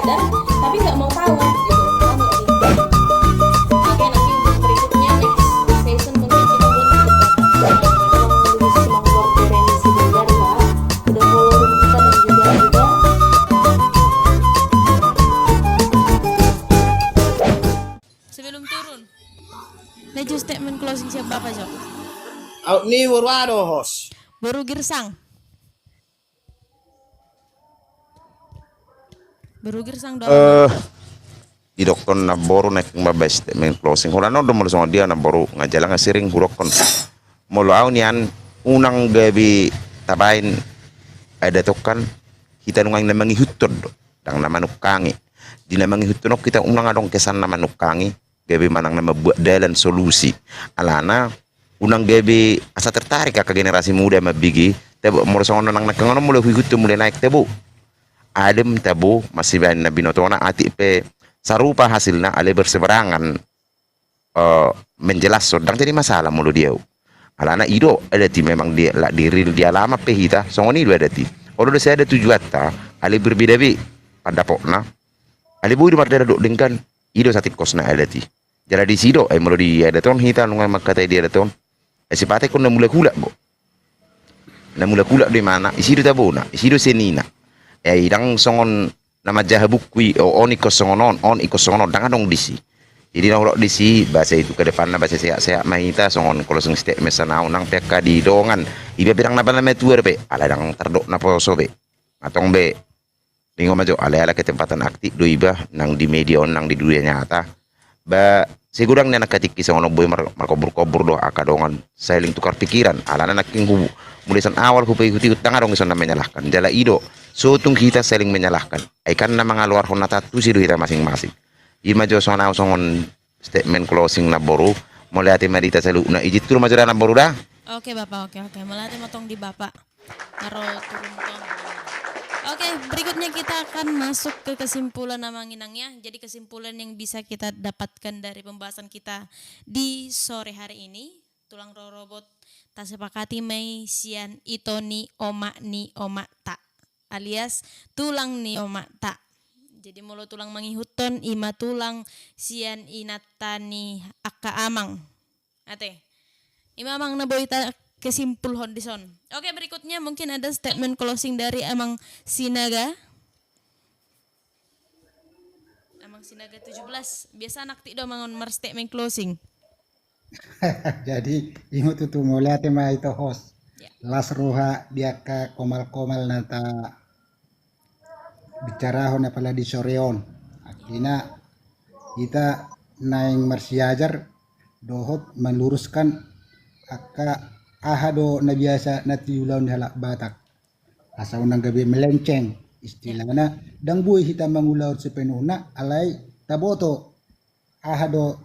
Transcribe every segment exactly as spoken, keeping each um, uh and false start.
Tapi nggak mau tahu gitu. Paham nggak sih? Oke, nanti untuk berikutnya, next session, mungkin kita buat untuk membahas tentang kondisi Mangor Bereni Siregar, ya. Udah follow kita dan juga, juga. Sebelum turun, lanjut statement closing sian Bapak, Jo. Aut ni boru aha do, host? Boru Girsang. Boru Girsang do. Eh, didokkon namboru naeng mambaen statement closing. Holan on do molo songon dia namboru, nga jala nga sering hudokkon. Molo au nian, unang gabe tabaen adat on kan, hita nuaeng na mangihuthon do, ndang na manungkangi. Di na mangihuthon on hita unang adong kesan na manungkangi, gabe manang na mambuat dalan solusi. Alana, unang gabe asa tertarik angka generasi muda mambege, tabo, molo songon na nangkin on molo huihuthon mulai naeng tabo. Adem tabo, masibaen na binotona, atik pe sarupa hasilna, alai berseberangan, eh, menjelashon, ndang jadi masalah molo di au. Alana i do adat i memang di, la, di real, di alaman pe hita, songon i do adat i. Olo do sada tujuanta, alai berbeda be pandapotna. Alai boi do mardalan dohot denggan, i do satingkosna adat i. Jala disi do, ai molo di adat on hita nunga mangkatai di adat on. Ai sipata ingkon na mulak-ulak do. Na mulak-ulak do imana, isi do tabona, isi do senina. Ai ndang songon na manjaha buku i, o, on ingkon songon on, on ingkon songon on, ndang adong disi. Jadi na hudok disi, boasa i tu ke depanna, boasa sehat-sehat ma hita, songon closing statement sian au, nang pe angka di dongan. Iba pe ndang na pala matua dope, ala ndang tardok naposo be. Antong be. Denggan ma jo, alai ala ketempatan aktif do iba, nang di media on, nang di dunia nyata. Ba, sai godang nian angka tingki songon on boi mar-, markobur-kobur do angka dongan, saling tukar pikiran, alana nangkin hu, mulai sian awal hupaihut-ihut, ndang adong dison na menyalahkan. Jala i do, so tung hita saling menyalahkan. Ai kan na mangaluarhon na taantusi do hita masing-masing. I ma jo songon au songon statement closing namboru, mauliate ma di hita saluhutna, ijin tudu ma jo da namboru da. Oke, Bapak, oke, oke. Mauliate ma tong di Bapak. Taruh turun tong. Oke, berikutnya kita akan masuk ke kesimpulan, Amang Inang, ya. Jadi, kesimpulan yang bisa kita dapatkan dari pembahasan kita di sore hari ini, tulang rorobot, tasepakati ma i sian ito ni omak ni omakta, alias tulang ni omakta. Jadi, molo tulang mangihuthon, i ma tulang sian inanta ni angka amang. Ate. I ma, Amang, na boi takesimpulhon dison. Oke, berikutnya mungkin ada statement closing dari Amang Sinaga. Amang Sinaga tujuh belas. Biasa anak ti do, Amang, on marstatement closing. Jadi, i ma tutu, mauliate ma ito host. Ya. Las roha di angka komal-komal na ta bicarahon apala di sore on. Artina, hita naeng marsiajar dohot meluruskan angka aha do na biasa na tiulahon ni halak Batak. Asa unang gabe melenceng, istilahna, ndang boi hita mangulahon sepenuhna, alai taboto aha do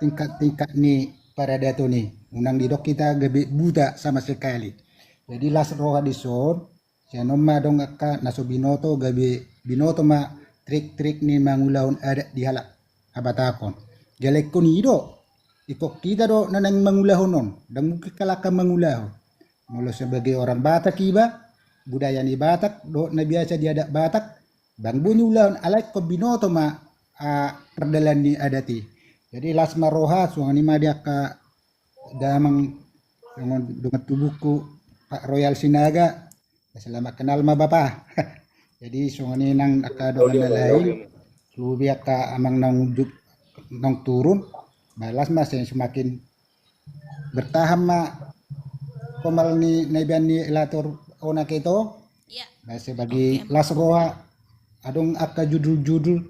tingkat-tingkat ni paradaton i, unang didok hita gabe buta sama sekali. Jadi, las roha dison, sian on ma adong angka na so binoto, gabe binoto ma trik-trik ni mangulahon adat di halak habatahon. Jala ingkon i do, ingkon hita do na naeng mangulahon on, ndang mungkin halak an mangulahon. Molo sebagai orang Batak iba, budaya ni Batak dohot na biasa di adat Batak, ndang boi niulahon, alai ingkon binoto ma, ah, pardalan ni adat i. Jadi, las ma roha, songon i ma di angka damang, songon dongan tubungku, Pak Royal Sinaga, selamat kenal ma Bapa. Jadi, songon i nang angka dongan na lain, lobi angka amang naung jut-, naung turun, ba las ma, se-, semakin bertahan ma komal ni na ibaen ni elator on ate, ito. Iya. Ba sebagai las roha, adong angka judul-judul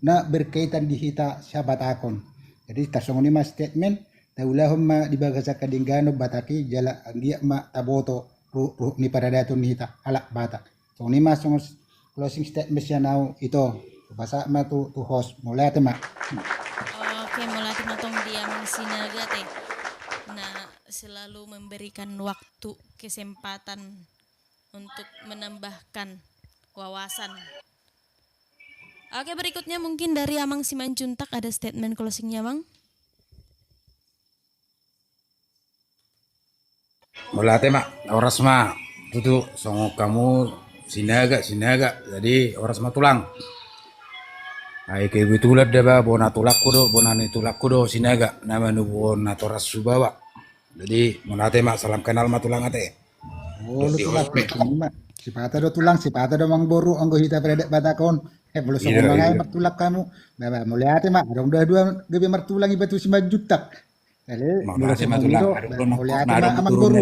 na berkaitan di hita sihabatahon. Jadi, tarsongon i ma statement, taulahon ma di bagasan angka dengganon Batak i, jala anggiat ma taboto ruhut-ruhut ni paradaton ni hita halak Batak. Songon i ma songon closing statement sian au, ito. Pasahat ma tu, tu host, mauliate ma. Oke, mauliate ma tong di Amang Sinaga, ate. Nah, selalu memberikan waktu, kesempatan untuk menambahkan wawasan. Oke, berikutnya mungkin dari Amang Simanjuntak, ada statement closingnya, Mang? Mauliate ma, horas ma tutu, songon hamu Sinaga, Sinaga, jadi horas ma tulang. Ai kebetulan da ba, bona tulangku do, bona ni tulangku do Sinaga, na manubuhon natoras Sumbawa. Jadi mauliate ma, salam kenal ma tulang ate. Olo tulang, sipata do tulang, sipata do amangboru, anggo hita peradat Batak on. Eh, molo songon i ma martulang hamu. Ba, ba, mauliate ma, adong do dua gabe martulang iba tu Simanjuntak. Mauliate ma tulang, adong do nang amangboru.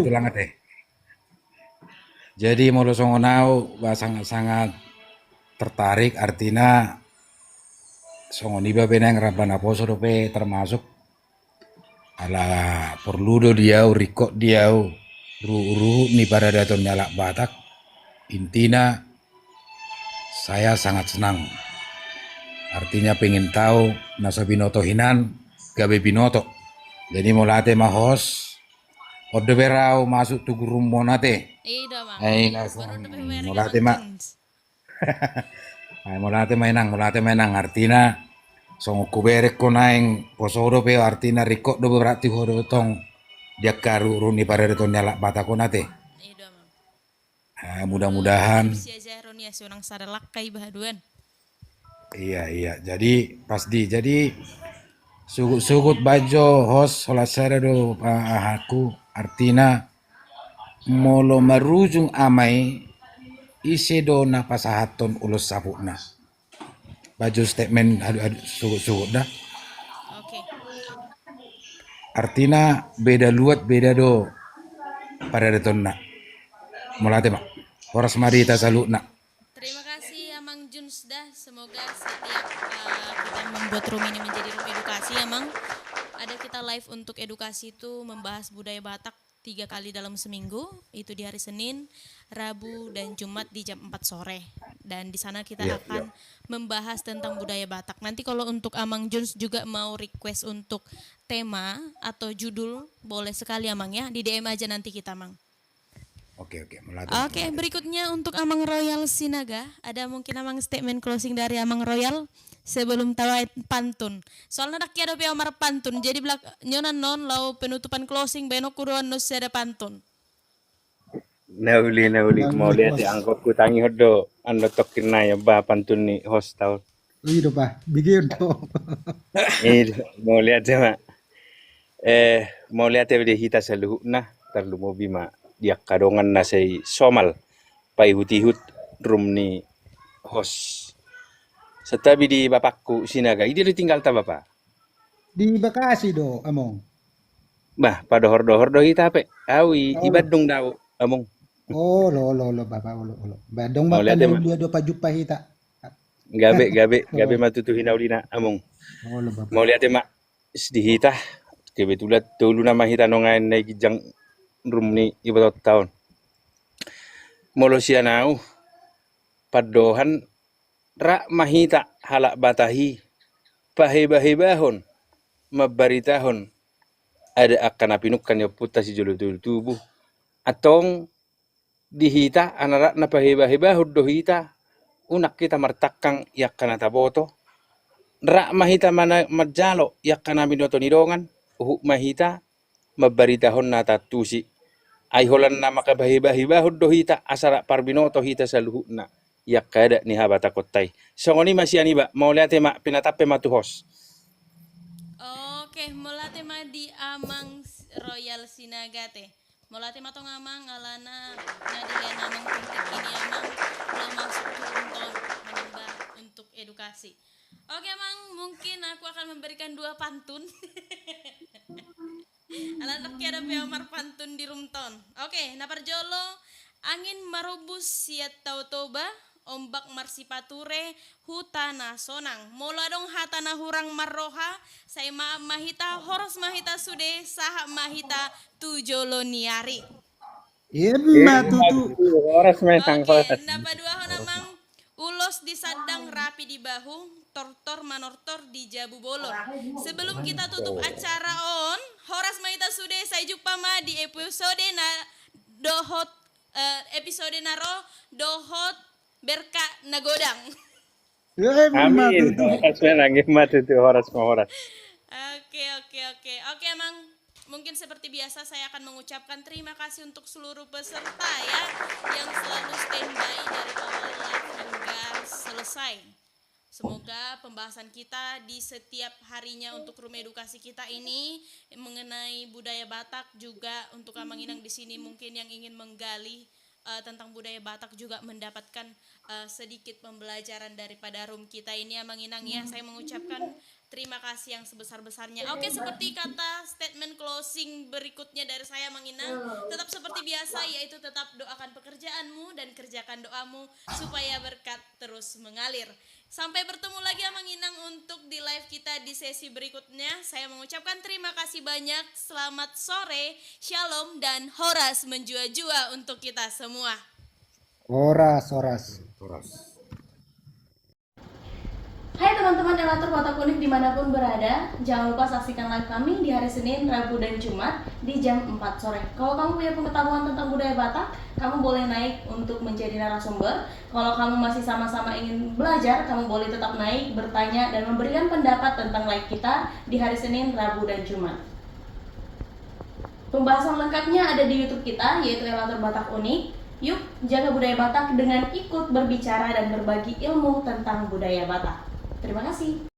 Jadi molo songon au ba sangat-sangat tertarik, artina songon iba pe naeng ramba naposo dope termasuk. Ala porlu do di au, ringkot di au ruhut-ruhut ni paradaton ni halak Batak. Intina saya sangat senang. Artinya pengen tahu na so binoto hinan gabe binoto. Jadi mauliate ma host. On dope ra au masuk tu gurumon ate. Ai mauliate ma. Ai mauliate ma inang, mauliate ma inang, artina songon hubereng ho naeng poso dope, artina ringkot do berarti ho do tong di angka ruhut-ruhut ni paradaton ni halak Batak on ate. Ah, mudah-mudahan. Iya, iya. Jadi pas di, jadi sugut-sugut baen jo host, holan sada do, ah, ahaku, artina molo marujung ama i, ise do na pasahathon ulos saputna. Baen jo statement adu, adu, sugut-sugut da. Oke. Artina beda luat, beda do paradatonna. Mauliate ma. Horas ma di hita saluhutna. Terima kasih Amang Juns da. Semoga setiap, eh, kita membuat room ini menjadi room edukasi, Amang. Ada kita live untuk edukasi itu membahas budaya Batak tiga kali dalam seminggu, itu di hari Senin, Rabu, dan Jumat di jam empat sore. Dan di sana kita akan membahas tentang budaya Batak. Nanti kalau untuk Amang Juns juga mau request untuk tema atau judul, boleh sekali, Amang, ya. Di D M aja nanti kita, Mang. Oke, oke, mauliate. Oke, berikutnya untuk Amang Royal Sinaga, ada mungkin, Amang, statement closing dari Amang Royal sebelum tawain pantun. Soalna ndang hea dope au marpantun, jadi belak-, nyonan non laho penutupan, closing, baenonku do annon sada pantun. Na uli, na uli, mauliate, anggo hutangihon do annon tongkin nai ba pantun ni host on. I do ba, bege on do. I do, mauliate ma. Eh, mauliate di hita saluhutna, tarlumobi ma di angka dongan na sai somal paihut-ihut room ni host. Santabi di bapakku Sinaga, i dia do tinggalta bapa? Di Bekasi do, Among. Bah, padohor-dohor do hita pe. Au i, i Bandung do au, Among. Olo, olo, olo, bapa, olo, olo. Ba adong ma, mauliate ma. Dia do pajumpa hita. Gabe, gabe, gabe ma tutu hinaulina, Among. Olo, bapa. Mauliate ma. Di hita, kebetulan tolu nama hita nuaeng na di ginjang room ni ibotonta on. Molo sian au, pandohan, rap ma hita halak Batak i pahebahebahon, mambaritahon adat angka na pinungka ni ompunta sijolo tolu tubu. Antong di hita, ala rap na pahebahebahon do hita, unang hita martangkang i angka na taboto. Rap ma hita mana-, manjalo i angka na binoto ni dongan, huhut ma hita mambaritahon na taantusi. Ai holan na mangkapahebahebahon do hita, asa rap parbinoto hita saluhutna i angka adat ni habatakonta i. Songon i ma sian iba, mauliate ma, pinatampe ma tu host. Oke, mauliate ma di Amang Royal Sinaga ate. Mauliate ma tong, Amang, alana na dilehon Amang tingki i, Amang, laho masuk tu room on menimba untuk edukasi. Oke, Amang, mungkin aku akan memberikan dua pantun. Ala ndang hea dope au marpantun di room on. Oke, na parjolo, angin marombus sian Tao Toba, ombak marsipature, huta na sonang. Molo adong hata na hurang marroha, sai maaf ma hita, horas ma hita sude, sahat ma hita tu jolo ni ari. Ima tutu. Horas ma hita. Oke, na paduahon, Amang, ulos di sandang, rapi di bahu, tortor manortor di jabu bolon. Sebelum kita tutup acara on, horas ma hita sude, sai jumpa ma di episode na dohot, eh, episode na ro dohot berka na godang. Amin. Horas ma, ima tutu, horas ma, horas. Oke, oke, oke. Oke, Amang. Mungkin seperti biasa saya akan mengucapkan terima kasih untuk seluruh peserta ya, yang selalu standby dari awal live hingga selesai. Semoga pembahasan kita di setiap harinya untuk room edukasi kita ini mengenai budaya Batak juga untuk Amang Inang di sini mungkin yang ingin menggali eh, tentang budaya Batak juga mendapatkan eh, sedikit pembelajaran daripada room kita ini, Amang Inang, ya. Saya mengucapkan terima kasih yang sebesar-besarnya. Oke, seperti kata statement closing berikutnya dari saya, Amang Inang, tetap seperti biasa, yaitu tetap doakan pekerjaanmu dan kerjakan doamu supaya berkat terus mengalir. Sampai bertemu lagi, Amang Inang, untuk di live kita di sesi berikutnya. Saya mengucapkan terima kasih banyak. Selamat sore, shalom, dan horas menjua-jua untuk kita semua. Horas, horas. Horas. Hai teman-teman Elator Batak Unik dimanapun berada, jangan lupa saksikan live kami di hari Senin, Rabu, dan Jumat di jam empat sore. Kalau kamu punya pengetahuan tentang budaya Batak, kamu boleh naik untuk menjadi narasumber. Kalau kamu masih sama-sama ingin belajar, kamu boleh tetap naik, bertanya, dan memberikan pendapat tentang live kita di hari Senin, Rabu, dan Jumat. Pembahasan lengkapnya ada di YouTube kita, yaitu Elator Batak Unik. Yuk, jaga budaya Batak dengan ikut berbicara dan berbagi ilmu tentang budaya Batak. Terima kasih.